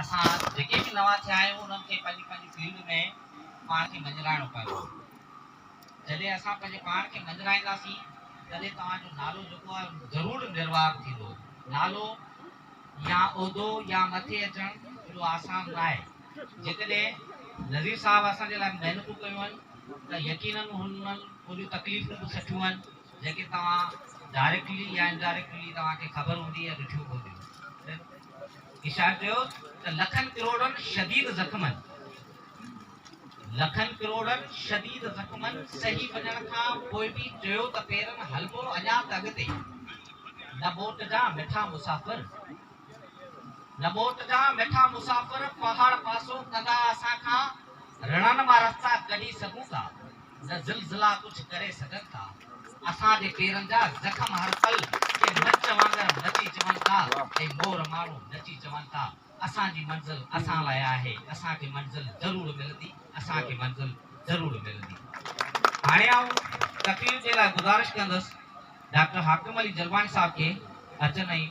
اسان جيڪي به نوان ٿيا آهيون انهن کي پنهنجي پنهنجي فيلڊ ۾ پاڻ کي مڃرائڻو پوندو. جڏهن اسان پنهنجي پاڻ کي مڃرائينداسين تڏهن توهان جو نالو جيڪو آهي ضرور نروار ٿيندو. نالو يا عهدو يا مٿي اچڻ ايڏو آسان ناهي. جيڪڏهن نذير صاحب اسان جي لاء محنتون ڪيون آهن ته يقينن هنن اوڏيون تڪليفون به سٺيون آهن جيڪي توهان ڊائريڪٽلي يا انڊائريڪٽلي توهان کي خبر هوندي يا ڏٺيون به هونديون. اشار چيو ته لکن ڪروڙن شديد زخمن لکن ڪروڙن شديد زخمن سهي وڃڻ کان پوء به چيو ته پيرن هلبو اڃا ته اڳتي نه موٽجان مٺا مسافر نه موٽجان مٺا مسافر پهاڙ پاسو ڪندا اسان کان رڻن مان رستا ڪڍي سگهون ٿا نه زلزلا ڪجهه ڪري سگهن ٿا اسان جي پيرن جا زخم هر پل ڪنهن مچ وانگر مچي چون ٿا ۽ مور ماڻهو نچي چون ٿا اسان جي منزل اسان لاء آهي اسان کي منزل ضرور ملندي اسان کي منزل ضرور ملندي. هاڻي آئون تقرير جي لاء گذارش ڪندس ڊاڪٽر حاڪم علي جلباڻي صاحب کي اچن ۽